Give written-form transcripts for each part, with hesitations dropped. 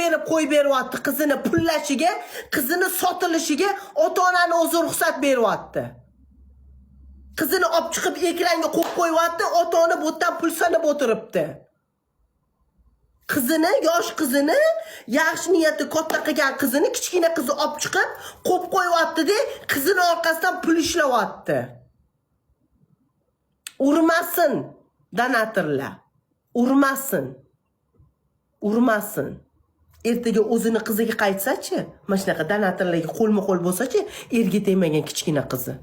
berib qo'yib beryapti qizini pullashiga, qizini sotilishiga ota-onani o'zi ruxsat beryapti. Qizini olib chiqib ekranga qo'yib qo'yyapti, ota-ona bu yerdan pul sanab o'tiribdi. Qizini, yosh qizini, yaxshi niyatda katta qilgan qizini kichkina qizi olib chiqib qo'yib qo'yyapti-da, qizini orqasidan pul ishlayapti. Urmasin donatorlar. Urmasin. Urmasin. Ertaga o'zini qiziga qaytsa-chi, mana shunaqa donatorlarga qo'lma-qo'l bo'lsa-chi, erga tegmagan kichkina qizi.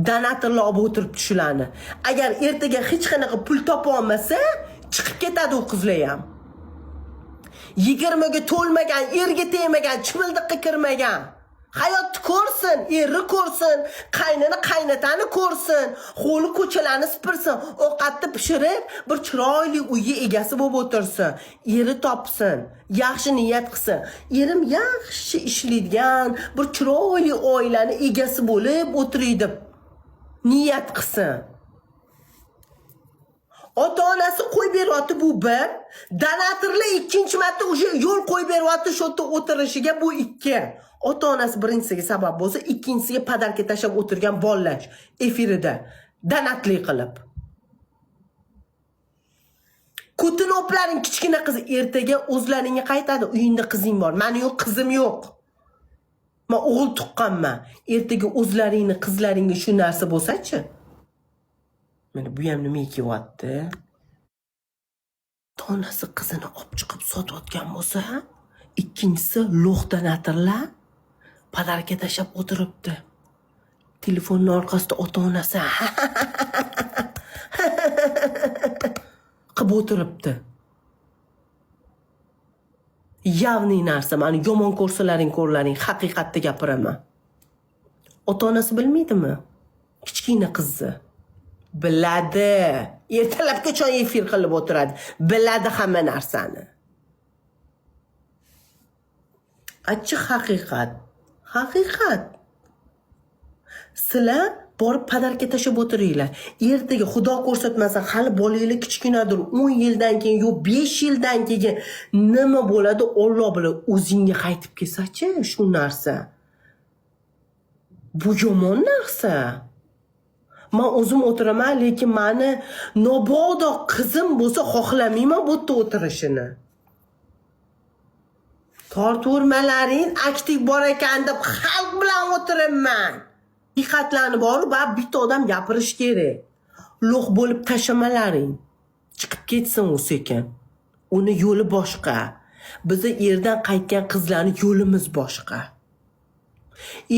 Donatorlar olib o'tiribdi shularni. Agar ertaga hech qanaqa pul topa olmasa, chiqib ketadi u qizlar ham. 20 ga to'lmagan, erga tegmagan, chimildiqqa kirmagan. Hayotni ko'rsin, erni ko'rsin, qaynini qaynotani ko'rsin, hovli ko'chalarni supursin, ovqatni pishirib, bir chiroyli uyga egasi bo'lib o'tirsin, eri topsin, yaxshi niyat qilsin. Erim yaxshi ishlaydigan, bir chiroyli oilani egasi bo'lib o'tiray deb niyat qilsin. Ota-onasi qo'yib beryapti, bu bir. Donatorlar ikkinchi marta уже yo'l qo'yib beryapti shu yerda o'tirishiga, bu ikki. Ota-onasi birinchisiga sabab bo'lsa, ikkinchisiga подарка tashlab o'tirgan bolalar efirida donatli qilib. Ko'tini o'plaring kichkina qiz ertaga o'zlaringga qaytadi. Uyingda qizing bor. Mani yo'q, qizim yo'q. Men o'g'il tuqqanman. Ertaga o'zlaringni qizlaringga shu narsa bo'lsa-chi? Mana bu ham nimaga kelyapti? Ota-onasi qizini olib chiqib sotayotgan bo'lsa, ikkinchisi лох donatorlar подарка tashlab o'tiribdi. Telefonni orqasida ota-onasi qilib o'tiribdi. Явный narsa, mani yomon ko'rsalaring ko'rlaring, haqiqatni gapiraman. Ota-onasi bilmaydimi? Kichkina qizni. Biladi. Ertalabgacha efir qilib o'tiradi. Biladi hamma narsani. Achchiq haqiqat. Haqiqat. Sizlar borib подарка tashlab o'tiringlar. Ertaga Xudo ko'rsatmasa, hali bolanglar kichkinadir. 10 yildan keyin, yo 5 yildan keyin nima bo'ladi, Alloh biladi. O'zingga qaytib kelsa-chi shu narsa. Bu yomon narsa. Men o'zim o'tiraman, lekin mani mabodo qizim bo'lsa xohlamayman bu yerda o'tirishini. Torturmalaring aktiv bor ekan deb xalq bilan o'tiribman. Haqiqatlarni borib, baribir bitta odam gapirish kerak. Лох bo'lib tashlamalaring. Chiqib ketsin u sekin. Uni yo'li boshqa. Bizni erdan qaytgan qizlarni yo'limiz boshqa.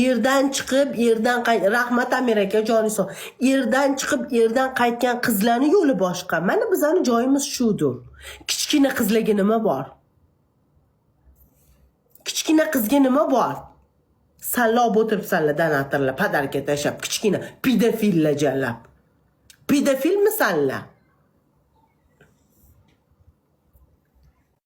Erdan chiqib, erdan qayt, rahmat, Amir aka, joni sog'. Erdan chiqib, erdan qaytgan qizlarni yo'li boshqa. Mana bizning joyimiz shudir. Kichkina qizlarga nima bor? Kichkina qizga nima bor? Sallab o'tiribsanlar donatorlar, подарка tashlab, kichkina pedofillar jalab. Pedofilmisanlar?